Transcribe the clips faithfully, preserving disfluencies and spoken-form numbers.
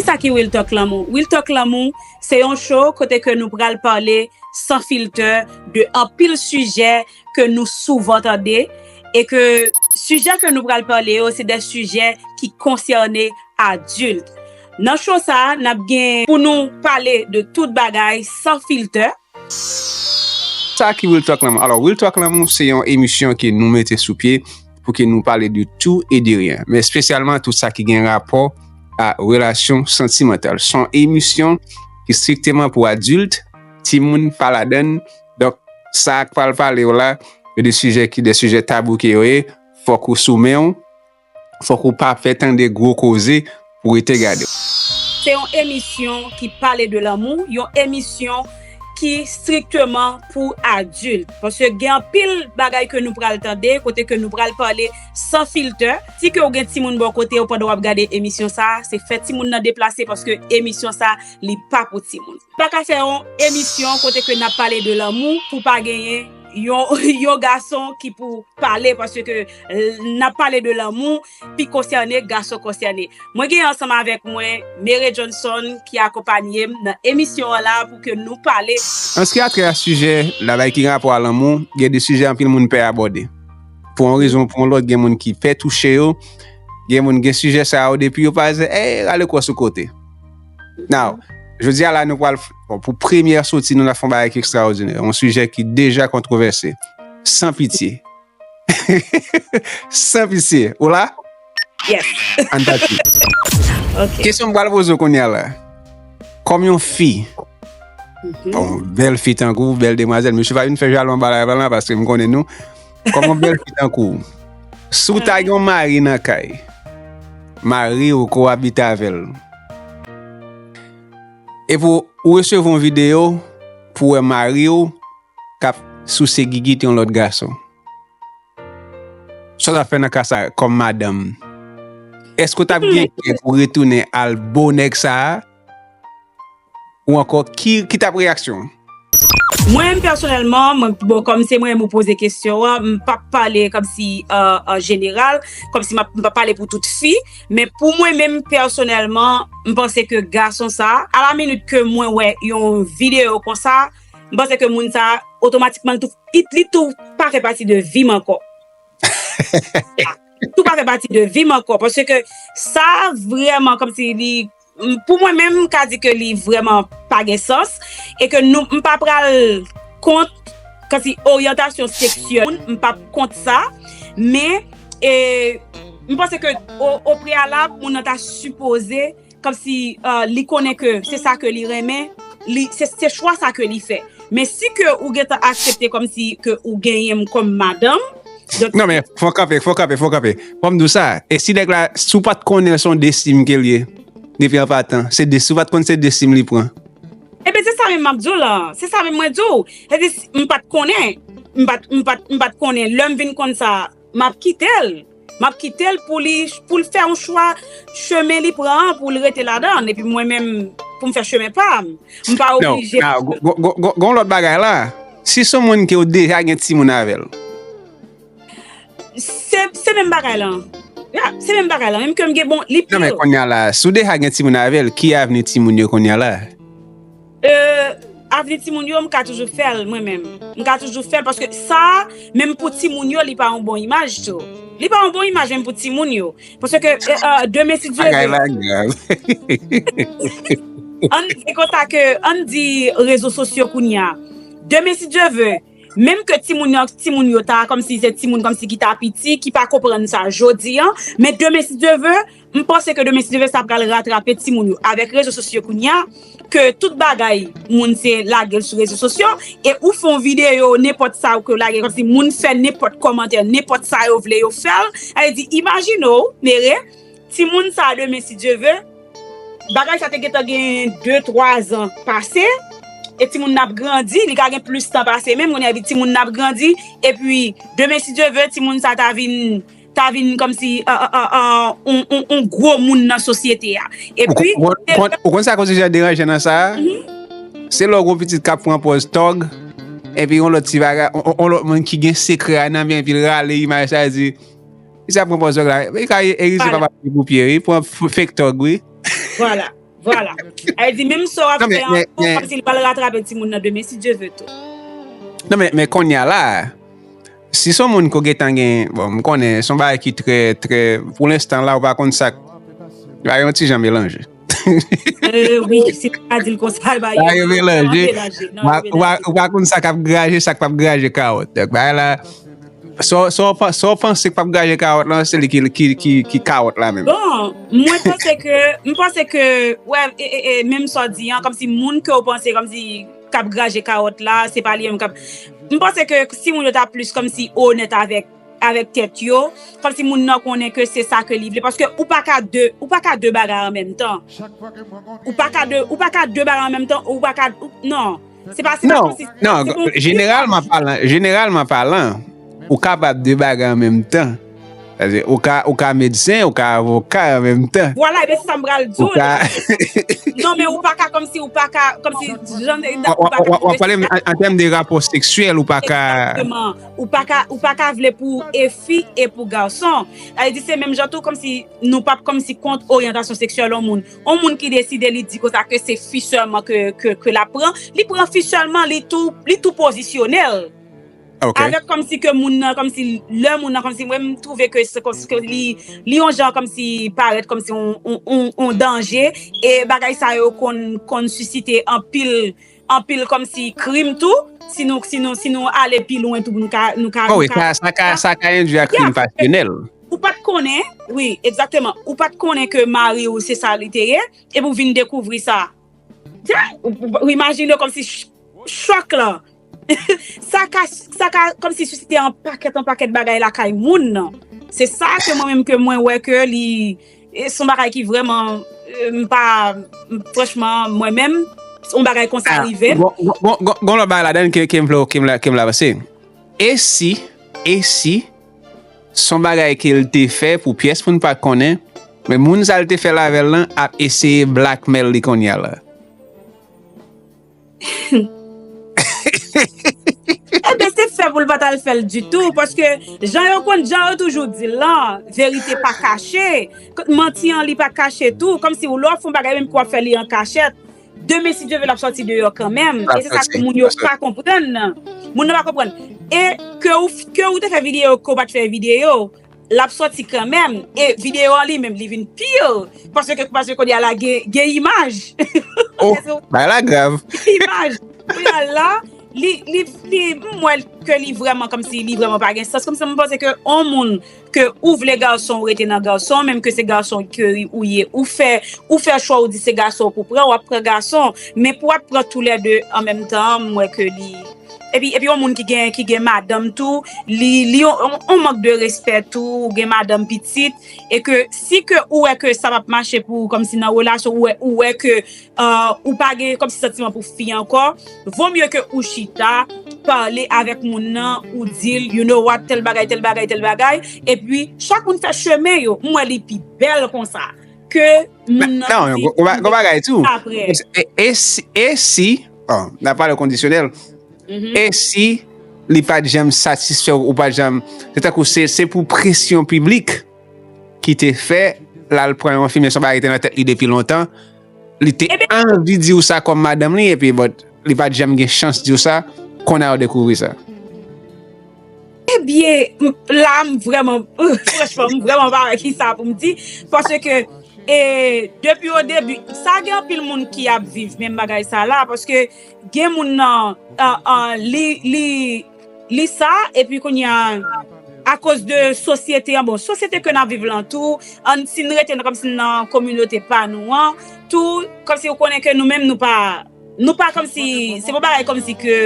Sa ki Real Talk Lanmou? Real Talk Lanmou, se yon show kote ke nou pral pale san filtè de anpil sijè ke nou souvan tande e ke sijè ke nou pral pale yo, se de sijè ki konsène adilt. Nan show sa a, n ap gen pou nou pale de tout bagay san filtè. Sa ki Real Talk Lanmou? Alò, Real Talk Lanmou, se yon emisyon ke nou mete sou pye pou ke nou pale de tout e de ryen, men espesyalman tout sa ki gen rapò a relasyon santimantal. Se yon emisyon ki strikteman pou adilt, timoun pa ladann. Donk, sa k pral pale yo la, yo de sijè ki de sijè tabou ke yo ye, fòk ou sou men w, fòk ou pa pè tande gwo koze pou rete gade. Se yon emisyon ki pale de lanmou, yon emisyon ki strikteman pou adilt. Paske gen anpil bagay ke nou pral tande, kote ke nou pral pale san filtè. Si ke ou gen timoun bò kote ou pandan w ap gade emisyon sa a, se fè timoun nan deplase paske emisyon sa a, li pa pou timoun. Pa ka fè yon emisyon kote ke n ap pale de lanmou pou pa genyen yon, yon gason ki pou pale, paske, eh, n ap pale de lanmou, fi konsène, gason konsène. Mwen gen ansanm avèk mwen Mere Johnson ki akonpanye m nan emisyon an la pou ke nou pale. An se ki a trè a sijè, bagay ki gen rapò a lanmou, gen de sijè anpil moun pè abòde. Pou yon rezon, pou yon lòt, gen moun ki pè touche yo, gen moun gen sijè sa yo depi yo pa ze, eh, rale kò sou kote. Now, jodi a la, nou pral, bon, pou premyè soti, nou la fè yon bagay ki ekstraòdinè, yon sijè ki deja kontwovèse, san pitye. San pitye. Ou la? Yes. Ann pati. Ok. Kesyon m pral poze w kounye a la. Kòm yon fi, mhm, bon, bèl fi tankou w, bèl demwazèl, mesye pa vin fè jalou anba live la, paske m konnen nou. Kòm yon bèl fi tankou w, si w ta gen yon mari nan kay, mari w ke w abite avè l, epi w resevwa yon videyo pou w wè mari w k ap souse gigit yon lòt gason. Sa w t ap fè nan ka sa a kòm madanm? Èske w t ap gen kè pou retounen al bo nèg sa a? Ou ankò, ki, ki t ap reyaksyon w? Mwen menm pèsonèlman, mwen, bon, kòm se mwen menm ou poze kesyon an, m p ap pale kòmsi, euh, an jeneral, kòmsi m ap, m p ap pale pou tout fi, men pou mwen menm pèsonèlman, m panse ke gason sa, a la minit ke mwen wè yon videyo konsa, m panse ke moun sa, otomatikman, li tou, li, li tou pa fè pati de vi m ankò. Li tou pa fè pati de vi m ankò, paske sa vrèman kòmsi li, pou mwen menm, m ka di ke li vrèman pa gen sans, e ke nou, m pa pral kont, kòmsi oryantasyon seksyèl moun, m p ap kont sa, men, e, m panse ke o, o preyalab, moun nan ta sipoze kòmsi, euh, li konnen ke se sa ke li renmen, li, se, se chwa sa ke li fè. Men si ke ou gentan aksepte kòmsi ke ou genyen m kòm madanm, donk... Non, men fò kanpe, fò kanpe, fò kanpe. Fò m di w sa, e si nèg la, si w pa t konnen se yon de sim ke l ye, depi an patan, se de, si w pa t konn se de sim li pran. Ebyen, se sa menm m ap di w la. Se sa menm mwen di w. Se di, m pa t konnen. M pa t, m pa t, m pa t konnen. Lè m vin konn sa, m ap kite l. M ap kite l pou li, pou l fè yon chwa, chemen li pran an, pou l rete ladan l. Epi mwen menm, pou m fè chemen pa m. M pa oblije. Non, gon, gon, gon, gon, gon lòt bagay la. Si se yon moun ke w deja gen timoun avè l. Se, se menm bagay lan. Ya, se menm bagay lan. Menm ke m gen, bon, li pi... Non, men kounye a la, si w deja gen timoun avè l, ki avni timoun yo kounye a la? Euh, avni timoun yo, m ka toujou fè l, mwen menm. M ka toujou fè l, paske sa, menm pou timoun yo, li pa yon bon imaj tou. Li pa yon bon imaj menm pou timoun yo. Paske, euh, euh, demen, si Dye vle. Bagay la grav. Ann di konsa ke, ann di rezo sosyo kounye a. Demen, si Dye vle, menm ke timoun yo, timoun yo ta, kòmsi se timoun, kòmsi ki ta piti, ki pa konprann sa jodi an, men demen, si Dye vle, m panse ke demen, si Dye vle, sa pral ratrape timoun yo. Avèk rezo sosyo kounye a, ke tout bagay, moun se lage l sou rezo sosyo, e ou fè yon videyo, nenpòt sa ou ke lage, kòmsi moun fè nenpòt kòmantè, nenpòt sa yo vle, yo fè l. Sa vle di, imajine w, Mere, timoun sa a demen, si Dye vle, bagay sa te gentan gen de, twa zan pase, e timoun nan ap grandi, li ka gen plis tan pase menm, kounye a epi timoun nan ap grandi, epi demen, si Dye vle, timoun sa ta vin, ta vin kòmsi, euh, euh, euh, euh, on, on, on gwo moun nan sosyete a. Epi, ou konn, ou konn, ou konn sa k osi jan deranje nan sa a? Mhm. Se lè w gen yon pitit k ap pran pòz tòg, epi yon lòt ti bagay, on, on, on lòt moun ki gen sekrè a nan men, epi l rale imaj sa, di, li sa pran pòz tòg la. Li ka erize papa pou pye, wi, pran f-, fake tòg, wi. Vwala. Vwala. Sa vle di, menm sa w ap fè an, kòmsi li pral ratrape timoun nan demen, si Dye ve tou. Non, men, men kounye a la, si se yon moun ke w gentan gen, bon, m konnen, se yon bagay ki trè, trè, pou lenstan la, ou pa konn sa k, bagay yon ti jan melanje. Wi, si w ka di l konsa, bagay yo melanje. Ou pa konn sa k ap graje, sa k p ap graje kawòt. Donk, bagay la, sa w panse k p ap graje kawòt la, se li ki, ki, ki, ki kawòt la menm. Bon, mwen panse ke, m panse ke, wè, e, e, e, menm sa w di an, kòmsi moun ke w panse, kòmsi k ap graje kawòt la, se pa li menm k ap. M panse ke si moun yo ta plis kòmsi onèt avèk, avèk tèt yo, kòmsi moun nan konnen ke se sa ke li vle. Paske ou pa ka de, ou pa ka de bagay an menm tan. Ou pa ka de, ou pa ka de bagay an menm tan, ou pa ka, ou, non. Se pa, se pa Non, kòmsi, non, se pou- jeneralman palan, jeneralman palan, ou kapab de bagay an menm tan. Sètadi, ou ka, ou ka medsen, ou ka avoka an menm tan. Vwala, ebyen se sa m pral di Ou w ka, la. Non, men ou pa ka kòmsi, ou pa ka, kòmsi, jan, w ap, w ap, w ap, w ap pale an, an tèm de rapò seksyèl, ou pa ka. Egzakteman. Ou pa ka, ou pa ka vle pou e fi e pou gason. Sa vle di se menm jan tou kòmsi nou p ap kòmsi kont oryantasyon seksyèl yon moun. Yon moun ki deside li di konsa ke se fi sèlman ke, ke, ke l ap pran, li pran fi sèlman, li tou, li tou pozisyonèl. Ok. Avèk kòmsi ke moun nan, kòmsi lè moun nan, kòmsi mwen m twouve ke se kòmsi ke li, li yon jan kòmsi parèt kòmsi on, on, on, on danje, e bagay sa yo konn, konn sisite anpil, anpil kòmsi krim tou, si nou, si nou, si nou ale pi lwen tou, nou ka, nou ka, Oh, nou wi, ka, sa, sa ka, sa ka endwi a krim Yeah. pasyonèl. Ou pa t konnen, wi, egzakteman, ou pa t konnen ke mari w se sa li te ye, epi w vin dekouvri sa. Dja, ou, ou, ou imajine kòmsi ch-, chòk la. Sa ka, sa ka kòmsi sisite an pakèt, an pakèt bagay lakay moun nan. Se sa ke mwen menm ke mwen wè ke li, e, se yon bagay ki vrèman, e, m pa, m, franchman, mwen menm, yon bagay konsa rive m. Gon, gon, gon, gon, gon lòt bagay ladan ke, ke m vle, ke m la, ke m la panse. E si, e si, se yon bagay ke l te fè pou pyès moun pa konnen, men moun sa l te fè l avè l lan ap eseye blackmail li kounye a la. Ebyen, se fè pou l pa t al fè l ditou, paske jan yo konn, jan yo toujou di l lan, verite pa kache, manti an li pa kache tou, kòmsi w lè w ap fè yon bagay menm ke w ap fè li an kachèt, demen si Dye ve l ap sòti deyò kanmenm, e se sa ke moun yo pa konprann nan, moun nan pa konprann, e ke ou, ke ou te fè videyo, ke w pa t fè videyo, l ap sòti kanmenm. E videyo an li menm, li vin pire. Paske, paske kounye a la gen, gen imaj. Oh, bagay la grav. Imaj. Kounye a la, li, li, li, m wè ke li vrèman kòmsi, li vrèman pa gen sans. Kòmsi m panse ke on moun, ke ou vle gason, ou rete nan gason, menm ke se gason ke ou ye, ou fè, ou fè chwa, ou di se gason ou pou pran, w ap pran gason. Men pou w ap pran toulède an menm tan, m wè ke li, Epi, epi yon moun ki gen, ki gen madanm tou, li, li yon, yon, yon mank de respè tou, ou gen madanm, pitit, e ke si ke ou wè ke sa p ap mache pou ou, kòmsi nan relasyon, ou wè, ou wè ke, euh, ou pa gen kòmsi santiman pou fi ankò, vo mye ke ou chita, pale avèk moun nan, ou di l, you know what, tèl bagay, tèl bagay, tèl bagay, epi chak moun fè chemen yo, m wè li pi bèl konsa, ke moun nan Non, di, gon, gon, gon bagay tou. Apre. E, e si, e si, oh, n ap pale kondisyonèl, e si li pa t janm satisfè w, ou pa t janm, se tankou se, se pou presyon piblik ki te fè l al pran yon fi, men se yon bagay ki te nan tèt li depi lontan, li te Ebyen- anvi di w sa kòm madanm li, epi but, li pa t janm gen chans di w sa, kounye a w dekouvri sa. Ebyen, m, la, m vrèman, franchman, m vrèman pa wè ki sa pou m di, paske, e, depi o debi, sa gen anpil moun ki ap viv menm bagay sa la, paske gen moun nan, an, an, li, li, li sa, epi kounye a, akoz de sosyete an, bon, sosyete ke n ap viv lan tou, an, si n rete nan, kòmsi nan kominote pa nou an, tou, kòmsi ou konnen ke nou menm nou pa, nou pa kòmsi, se pa bagay kòmsi ke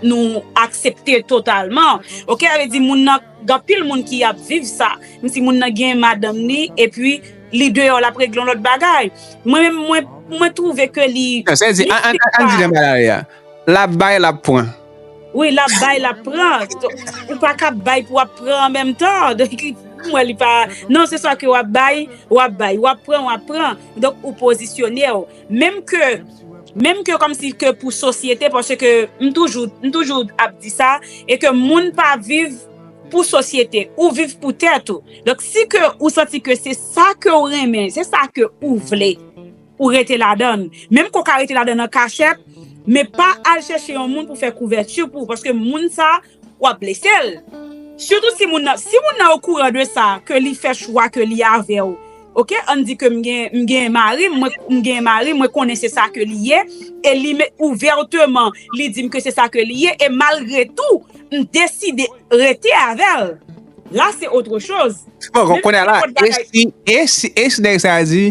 nou aksepte totalman. Ok, sa vle di moun nan, gen anpil moun ki ap viv sa. Menm si moun nan gen madanm li, epi li deyò, l ap regle yon lòt bagay. Mwen menm, mwen, mwen twouve ke li, Non, sa vle di, li an, an, fèt an, an di pa- jan bagay la, l ap bay, l ap pran. Wi, l ap bay, l ap pran. Donk, ou pa ka bay pou w ap pran an menm tan. Donk, mwen, li pa, non, se swa ke w ap bay, w ap bay, w ap pran, w ap pran. Donk, ou pozisyone w. Menm ke, menm ke kòmsi ke pou sosyete, paske m toujou, m toujou ap di sa, e ke moun pa viv pou sosyete, ou viv pou tèt ou. Donk, si ke ou santi ke se sa ke w renmen, se sa ke ou vle, ou rete ladan l. Menm ke w ka rete ladan l an kachèt, men pa al chèche yon moun pou fè kouvèti pou ou, paske moun sa, w ap blese l. Sitou si moun nan, si moun nan okouran de sa, ke li fè chwa ke li avè w. Oke, ann di ke m gen, m gen mari, mwen, m gen mari, mwen konnen se sa ke li ye, e li me-, ouvèteman, li di m ke se sa ke li ye, e malgre tou, m deside rete avè l. La, se autre chose. Bon, konnen la, e si, e si, e si nèg sa a di,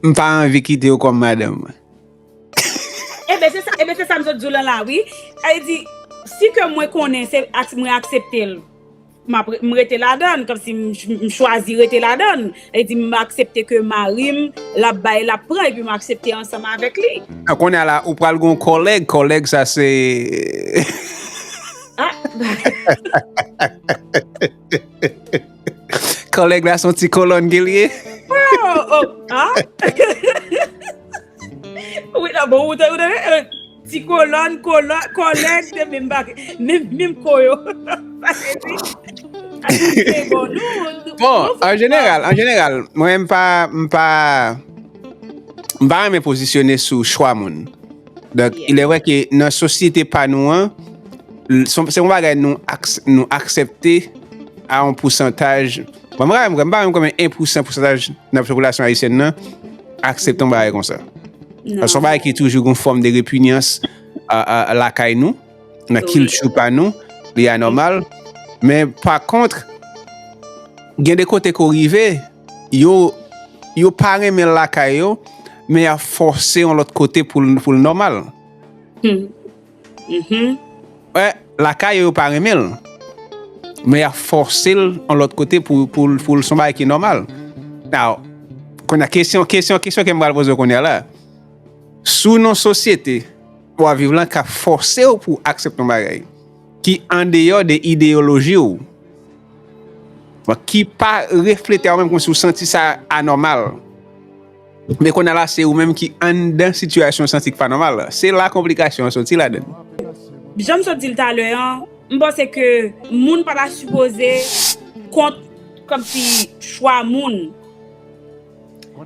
m pa anvi kite w kòm madanm mwen. Ebyen, se sa, ebyen, se sa m sot di w lan la, wi. Sa vle di, si ke mwen konnen, se, ak, mwen aksepte l, m ap re-, m rete ladan l, kòmsi m, m chwazi rete ladan l. Sa vle di, m aksepte ke mari m, l ap bay, l ap pran, epi m aksepte ansanm avèk li. Kounye a la, ou pral gen yon kòlèg, kòlèg sa se. Ah! Kòlèg la se yon ti kolòn ke l ye. Oh, oh, ah! Wi, nan bon, ou te, ou te, eh, ti kolòn, kolòn, kòlèg, se menm bagay, menm, menm ko yo. Pase pi. Bon, an jeneral, an jeneral, mwen, m pa, m pa, m pa renmen pozisyone sou chwa moun. Donk, il est vrai ke nan sosyete pa nou an, l-, se, se yon bagay nou aks-, nou aksepte a yon pousantaj. Bon, mwen, mwen, mwen pa menm konbyen en pousan pousantaj nan popilasyon ayisyèn nan aksepte yon bagay konsa. Se yon bagay ki toujou gen yon fòm de repinyans a, a, lakay nou, nan kilti pa nou, li anòmal. Men, pa kont, gen de kote ke w rive, yo, yo pa renmen l lakay yo, men y ap fòse yon lòt kote pou l, pou l nòmal. Wè, lakay yo, yo pa renmen l. Men y ap fòse l yon lòt kote pou, pou, pou l se yon bagay ki nòmal. Now, kounye a, kesyon, kesyon, kesyon ke m pral poze w kounye a la. Si w nan yon sosyete w ap viv lan k ap fòse w pou w aksepte yon bagay ki andeyò de ideyoloji w, bon, ki pa reflete a ou menm, kòmsi w santi sa anòmal. Men kounye a la, se ou menm ki anndan sitiyasyon w santi k pa nòmal la. Se la konplikasyon an soti ladan. Jan m sot di l talè an, m panse ke moun pa ta sipoze kont kòmsi chwa moun.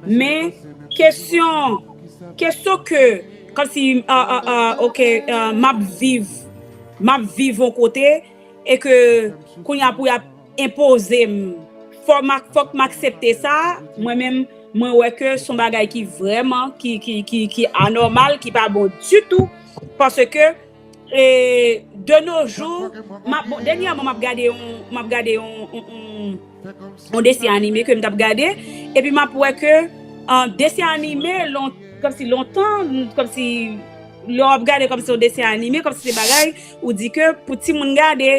Men, kesyon, kesyon ke, kòmsi, ah, ah, ah, oke, ah, m ap viv, m ap viv yon kote, e ke kounye a pou y ap enpoze m. Fò m ak-, fòk m aksepte sa, mwen menm, mwen wè ke se yon bagay ki vrèman, ki, ki, ki, ki anòmal, ki pa bon ditou, paske, e, de nos jours, m ap, bon, dènyèman, m ap gade yon, m ap gade yon, yon, yon, yon desen anime ke m t ap gade, epi m ap wè ke, ah, desen anime, lon-, kòmsi lontan, kòmsi lè w ap gade kòmsi yon desen anime, kòmsi se bagay, ou di ke pou timoun gade,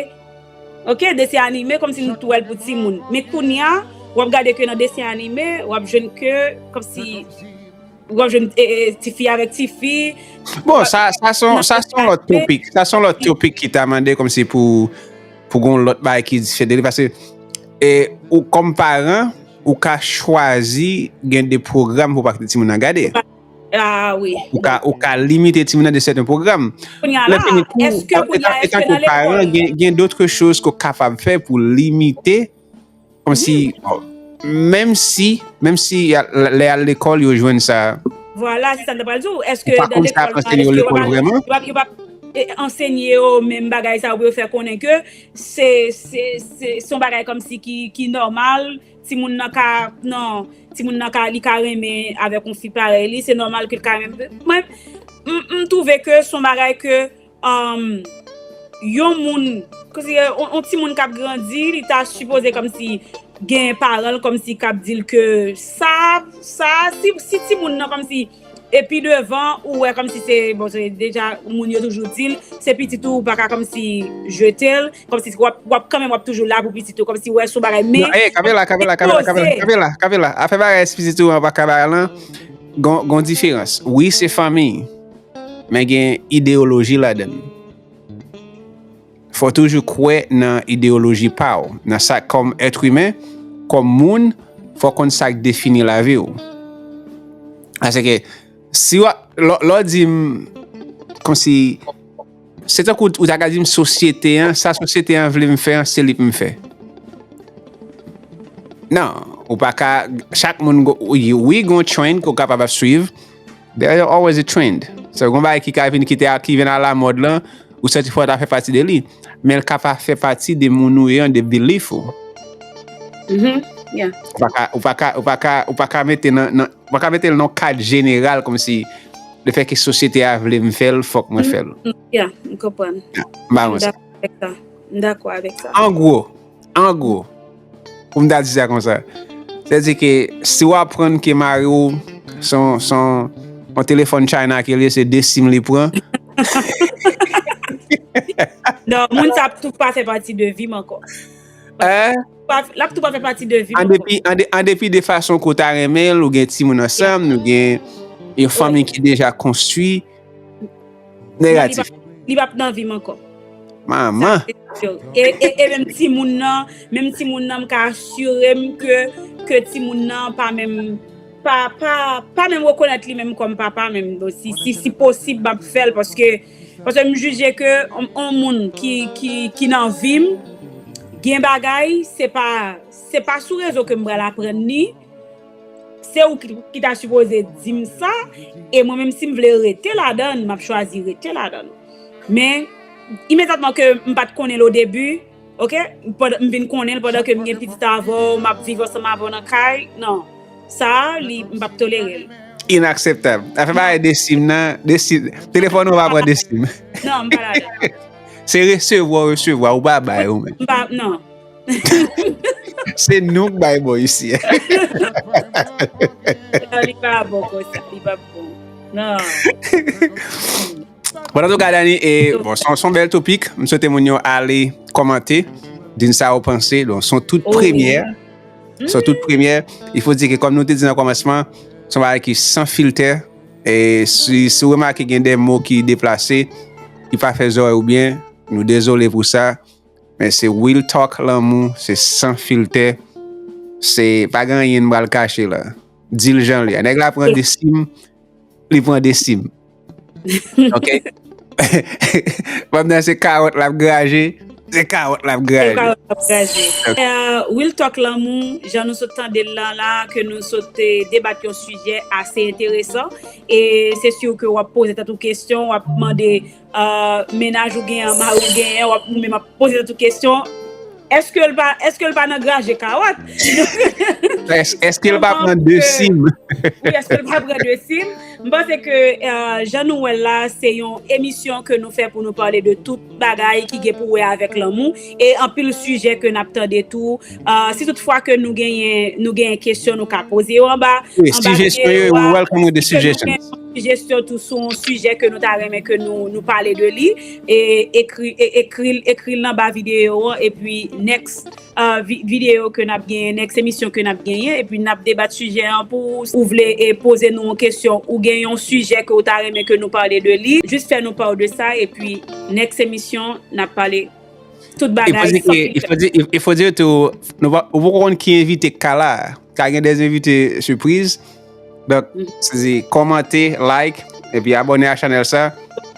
oke, desen anime, kòmsi nou tou wè l pou timoun. Men kounye a, w ap gade ke nan desen anime, w ap jwenn ke, kòmsi, w ap jwenn, e, e, tifi avèk tifi. Bon, sa, sa se yon, sa se yon lòt topik. Sa se yon lòt topik ki ta mande kòmsi pou, pou gen yon lòt bagay ki diferan de li. Paske, e, ou kòm paran, ou ka chwazi gen de pwogram pou w pa kite timoun nan gade. Ah, wi. Ou ka, ou ka limite timoun nan de sèten pwogram. Kounye a la, èske kounye a, èske nan lekòl? Gen, gen dòt choz ke w kapab fè pou limite, kòmsi, bon, menm si, menm si y a, lè y al lekòl, yo jwenn sa. Vwala, se sa m ta pral di w. Èske nan lekòl, èske yo pa, yo pa, yo pa, e, ansenye yo menm bagay sa yo pou yo fè konnen ke se, se, se, se yon bagay kòmsi ki, ki nòmal, timoun nan ka, non, timoun nan ka, li ka renmen avèk yon fi parèy li, se nòmal ke l ka renmen. Mwen, m, m twouve ke se yon bagay ke, um, yon moun, kòmsi, yon, yon timoun k ap grandi, li ta sipoze kòmsi gen paran l kòmsi k ap di l ke sa, sa, si, si timoun nan kòmsi, epi devan, ou wè kòmsi se, bon, se deja, moun yo toujou di l, se pitit ou, ou pa ka kòmsi jete l, kòmsi w ap, w ap kanmenm, w ap toujou la pou pitit ou, kòmsi w wè se yon bagay, men. Non, eh, kanpe la, kanpe la, kanpe la, kanpe la, kanpe la, kanpe la. Afè bagay pitit ou an pa ka bagay lan, gon, gon diferans. Wi, se fanmi, men gen ideyoloji ladan l. Fò w toujou kwè nan ideyoloji pa w, nan sa kòm èt imen, kòm moun, fò w konn sa k defini lavi w. Paske, si w, lè, lè w di m, kòmsi, se tankou ou ta ka di m sosyete an, sa sosyete an vle m fè an, se li pou m fè. Non, Ou pa ka, chak moun, wi, gon trend ke w kapab ap swiv. There is always a trend. So, gon bagay ki ka vin, ki te, ki vin alamòd lan, ou santi fò w ta fè pati de li. Men l ka pa fè pati de moun ou ye an, de belief ou. Ou pa ka, ou pa ka, ou pa ka, ou pa ka mete nan, nan, ou pa ka mete l nan kad jeneral kòmsi le fè ke sosyete a vle m fè l, fòk mwen fè l. Yeah, m konprann. M pa konsa. M dakò avèk sa. An gwo, an gwo, pou m ta di sa konsa, sètadi ke si w aprann ke mari w se yon, se yon, yon telefòn China ke l ye, se de sim li pran. Non, moun sa ap tou pa fè pati de vi m ankò. Eh? L ap tou pa fè pati de vi m ankò. An depi, an de, an depi de fason ke w ta renmen l, ou gen timoun ansanm, nou gen yon fanmi ki deja konstwi. Negatif. Li p ap nan vi m ankò. Manman. E, e, e menm timoun nan, menm timoun nan, m ka asire m ke, ke timoun nan pa menm, pa, pa, pa menm rekonèt li menm kòm papa menm. Donk, si, si, si posib, m ap fè l paske, paske m jije ke on, on moun ki, ki, ki nan vi m, gen bagay, se pa, se pa sou rezo ke m pral aprann li, se ou ki, ki ta sipoze di m sa, e mwen menm si m vle rete ladan l, m ap chwazi rete ladan l. Men, imedyatman ke m pa t konnen l o debi, oke, pandan, m vin konnen l pandan ke m gen pitit avè w, m ap viv ansanm avè w nan kay, non. Sa a, li, m p ap tolere l. Inakseptab. Afè bagay de sim nan, de sim, telefòn ou pa pran de sim. Non, m pa ladan. Se resevwa w resevwa, ou pa bay ou menm. M pa, non. Se nou k bay bò isi. Non, li pa bon konsa, li pa bon. Non. Bon, antouka, Dani, e, bon, se yon, se yon bèl topik. M swete moun yo ale kòmante, di n sa yo panse. Donk, se yon tout premyè. Se yon tout premyè. Il faut dire que, kòm nou te di nan kòmansman, se yon bagay ki san filtè. E si, si w remake gen de mo ki deplase, ki pa fè zòrèy ou byen, nou dezole pou sa. Men se real talk lanmou, se san filtè. Se pa gen anyen m pral kache la. Di l jan l ye. Nèg la pran de sim, li pran de sim. Ok? Pandan se kawòt l ap graje, se kawòt l ap graje. Real talk lanmou, jan nou sot tande l lan la, ke nou sot debat yon sijè ase enteresan. E se si ke w ap poze tèt ou kesyon, w ap mande mennaj ou genyen, mari w genyen, w ap, ou menm ap poze tèt ou kesyon, èske l pa, èske l pa nan graje kawòt? Èske l pa pran de sim? Wi, èske l pa pran de sim? M panse ke, jan nou wè l la, se yon emisyon ke nou fè pou nou pale de tout bagay ki gen pou wè avèk lanmou, e anpil sijè ke n ap tande tou. Si tout fwa ke nou genyen, nou genyen kesyon, nou ka poze yo anba, anba videyo a. Sijesyon tou sou yon sijè ke nou ta renmen ke nou, nou pale de li, e ekri, e ekri, ekri l anba videyo an, epi next videyo ke n ap genyen, next emisyon ke n ap genyen, epi n ap debat sijè an pou ou vle e poze nou yon kesyon, ou gen yon sijè ke ou ta renmen ke nou pale de li, jis fè nou pa de sa, epi next emisyon n ap pale tout bagay. Il faut dire tou, ou poko konn ki envite k ka la. Ka gen de envite sipriz. Donk, sezi, kòmante, like, epi abòne a chanèl sa.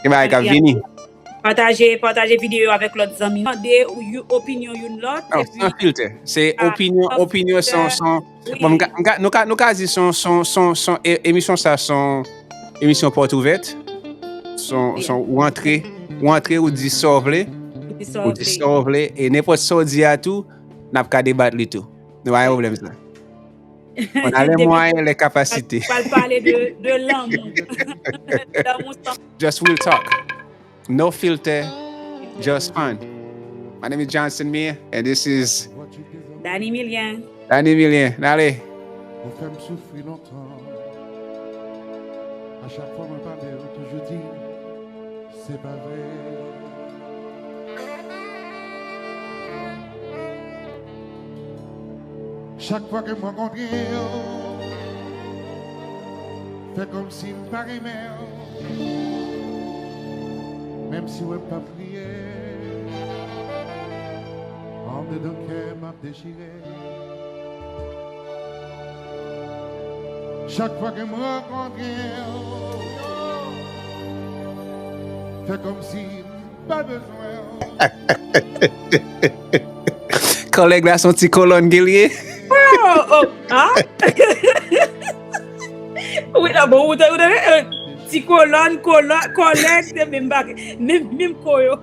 Gen bagay k ap vini. Pataje, pataje videyo avèk lòt zanmi. Mande opinyon youn lòt. San filtè. Se opinyon, opinyon san, san. Bon, nou ka, nou ka di son, son, son, son, emisyon sa son emisyon pòt ouvèt. Son, son, ou antre, ou antre, ou di sa w vle. Ou di sa w vle. E nenpòt sa w di a tou, n ap ka debat li tou. Nou pa gen pwoblèm sa. On a les moyens, les capacités. Pral pale de, de lanmou. Lanmou san. Just real talk. No filter, just fun. My name is Johnson Mir, and this is Dany Milien. Dany Milien. N ale. Ou fè m soufri lontan. A chak fwa mwen pale, ou toujou di se pa vre. Chak fwa ke m rankontre w, fè kòmsi m pa renmen w. Menm si w wè m p ap kriye, andedan kè m ap dechire. Chak fwa ke m rankontre w, fè kòmsi m pa bezwen w. Kòlèg la se yon ti kolòn ke l ye. Oh, oh. Ah? Wi, la, bon, ou te, ou te, eh, ti kolòn, kolòn, kòlèg, se menm bagay. Menm, menm ko yo.